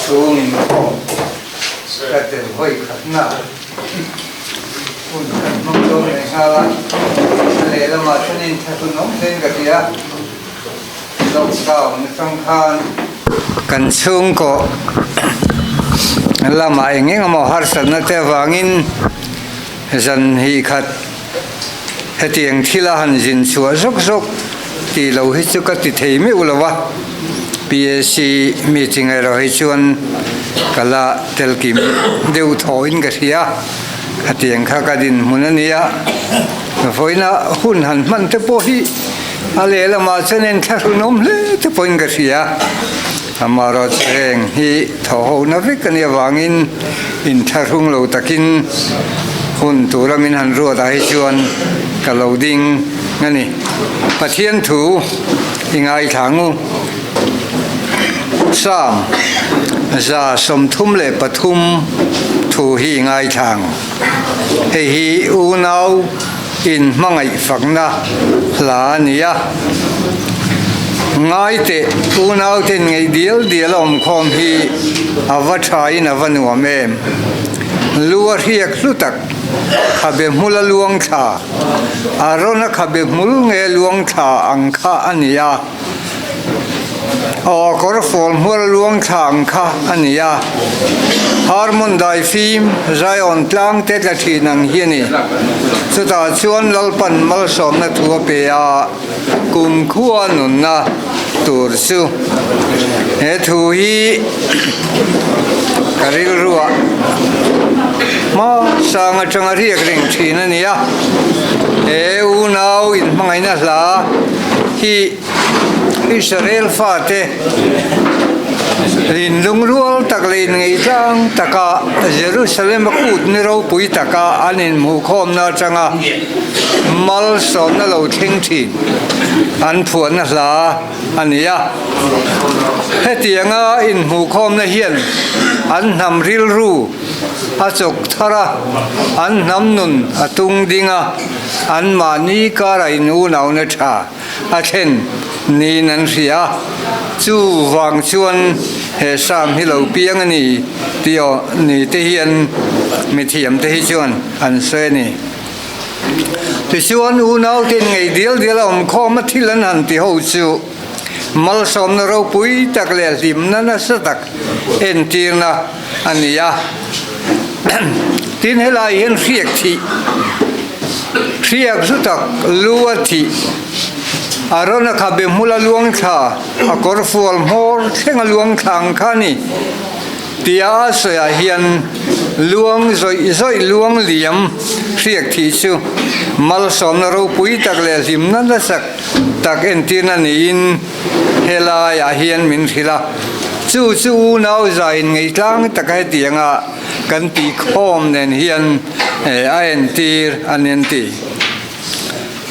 Chhung inkhawm ka tel vawi khatna hun kan hmang dawn leh nghal a, a lehlamah chuan inthlahlun awm hlein ka hria. Lockdown atang khan kan chhungkaw lamah eng eng emaw harsatna te avangin zan hnih khat hetiang thila han zin chhuah zawk zawk tih loh hi chu ka ti thei meuh lo a, PAC meeting erawh hi chuan ka la tel kim deuh thawhin ka hria, hetiang kha ka dinhmun a nia, vawiina hun han hman te pawh hi. A lehlamah chuan inthlahrunawm hle te pawhin ka hria. Amaherawhchu heng hi thawhhohna vek a nih avangin inthlahrung lo takin hun tura min han ruat ah hi chuan ka lo ding a ni. Pathian thu i ngaithla ngu. Psalm 133 thu hi i ngaithla ang. Hei hi unau. In hmangaih fakna hla a ni a. Ngaiteh unauten ngeih dial dial a awmkhawm hi a va thain a va nuam em. Lu a hriak hlu tak, khabe hmul a luang thla, a rawn a khabe hmul nge luang thla ang kha a ni a. Aw kawr fawl hmual luang thla ang kha a ni a, Harmon dai fim Zion tlang te tla thin ang hi a ni. Chutah chuan Lalpan malsawmna thu a pe a, kumkhua nunna tur chu. He thu hi ka rilruah hma sang atanga riak reng thin a ni a, he unau inhmangaihna hla hi Israel fate rinlungrual tak leh inngeih tlang taka Jerusalem a kut ni ropui taka an inhmuhkhawmna atanga malsawmna lo thleng thin an phuahna hla a ni a. Hetianga inhmuhkhawmna hian an hnam rilru a chawk thar a, an hnam nun a tung ding a, anmahni kara inunauna tha a thlen niin an hria a, chu vang chuan he Psalm hi lo piang a ni tih aw ni te hian mithiam te hi chuan an sawi a ni. Tichuan unauten ngei dial dial a awm khawm a thil an han ti ho chu malsawmna ropui tak leh hlimna nasa tak entirna a ni a. Tin helai hian hriak thih, hriak zu tak lu a thih, a rawn a khabe hmul a luang thla, a kawr fual hmawr thleng a luang thla ang kha a ni tia a sawiah hian luang zawih zawih luang liam hriak thih chu malsawmna ropui tak leh hlimna nasa tak entirna niin helaiah hian min hrilh a. Chu chu unau zaiin ngeihtlang taka hetianga kan tihkhawm nen hian a entir a ni an ti.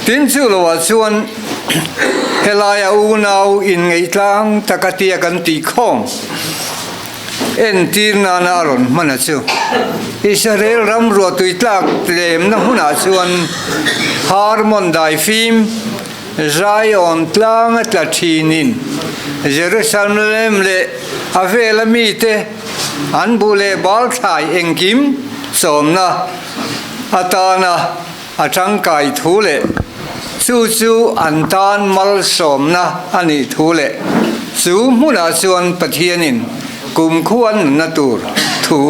Tin chu loah chuan helaia unau inngeihtlang taka tia kan tihkhawm entir nana a rawn hman a chu. Israel ram ruahtui tlak tlemna hmunah chuan Harmon daifim Zion tlang a tla thinin Jerusalem leh a vela mite an bu leh bal thlai engkim sawmna atana a tangkai thu leh chu chu an tan malsawmna a nih thu leh chu hmunah chuan Pathianin kumkhua nunna tur thu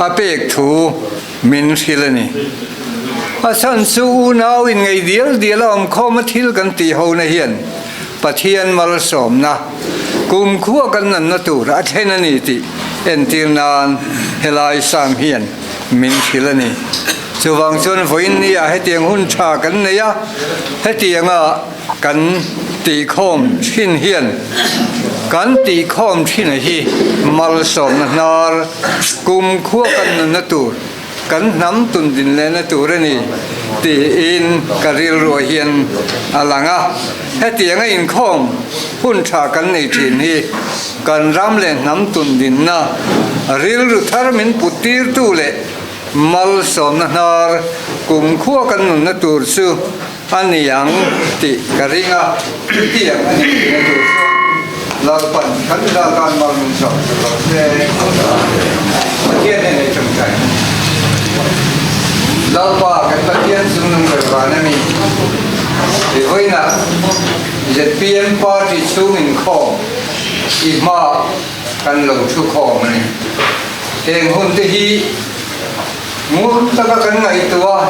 a pek thu Min hrilh a ni. A chhan chu unau inngeih dial dial a awm khawm a thil kan tih ho na hian Pathian malsawmna kumkhua kan nanna tur a thlen a ni tih entir nan helai Psalm hian min hrilh a ni. Chuvang chuan vawiin ni ah hetiang hun tha kan nei a, hetianga kan tihkhawm thin hian kan tihkhawm thin a hi malsawmna hnar kumkhua kan nunna tur kan hnam tun din lehna tur a ni tiin ka rilruah hian a lang a. Hetianga inkhawm hun tha kan nei thin hi kan ram leh hnam tun dinna rilru thar min put tirtu leh malsawmna hnar kumkhua kan nunna tur chu A ni ang tih ka ring a, chutiang a ni tihna tur chuan Lalpan kan za tan mal min sawm sak rawh se. Pathian nen ei tawngtai. Lalpa kan Pathian chungnung ber van a mi. I vawiinah zpm party chhung inkhawm i hma kan lo thu khawm a ni. Heng hun te hi ngur taka kan ngaihtuah a,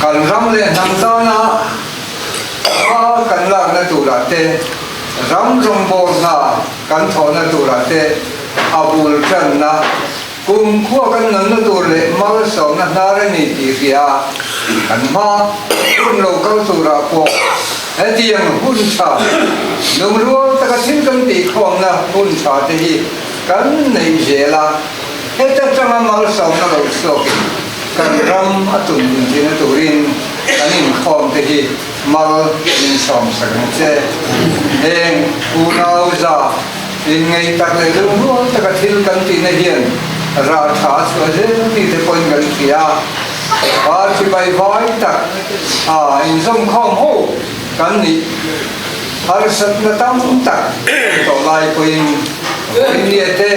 kan ram leh hnam tana hma kan lakna turah te, ram rawngbâwl hna kan thawhna turah te a bul tanna, kumkhua kan nunna tur leh malsawmna hnar a ni tih hria kan hma hun lo kal turah pawh hetiang hun tha lungrual taka thil kan tihkhawmna hun tha te hi kan neih zel a, heta tanga malsawmna lo chhuakin kan ram a tum inthihna turin kan inkhawm te hi mal min sawm sak ang che. Heng unau za inngeih tak leh lungrual taka thil kan tihna hian rah tha a chhuah zel tih te pawhin kan hria a, party vai vai tak a inzawmkhawm ho kan nih harsatna tam tak tawh lai pawhin Vawinia te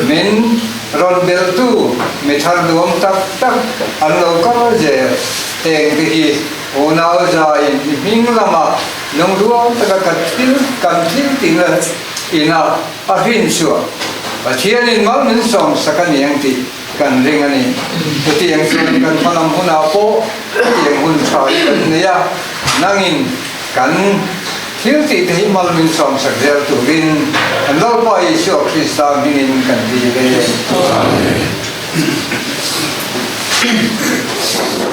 min rawn belhtu mi thar nuam tak tak an lo kal zel. Heng te hi unau zaiin i hming lama lungrual taka ka thil kan thil tihna ina a hrin chhuah Pathianin mal min sawm sak a ni ang tih kan ring a ni. Chutiang chuan kan hmalam hunah pawh hetiang hun tha hi kan nei a, nangin kan thil tih te hi mal min sawm sak zel turin kan Lalpa Isua Krista hmingin kan dil e. Amen.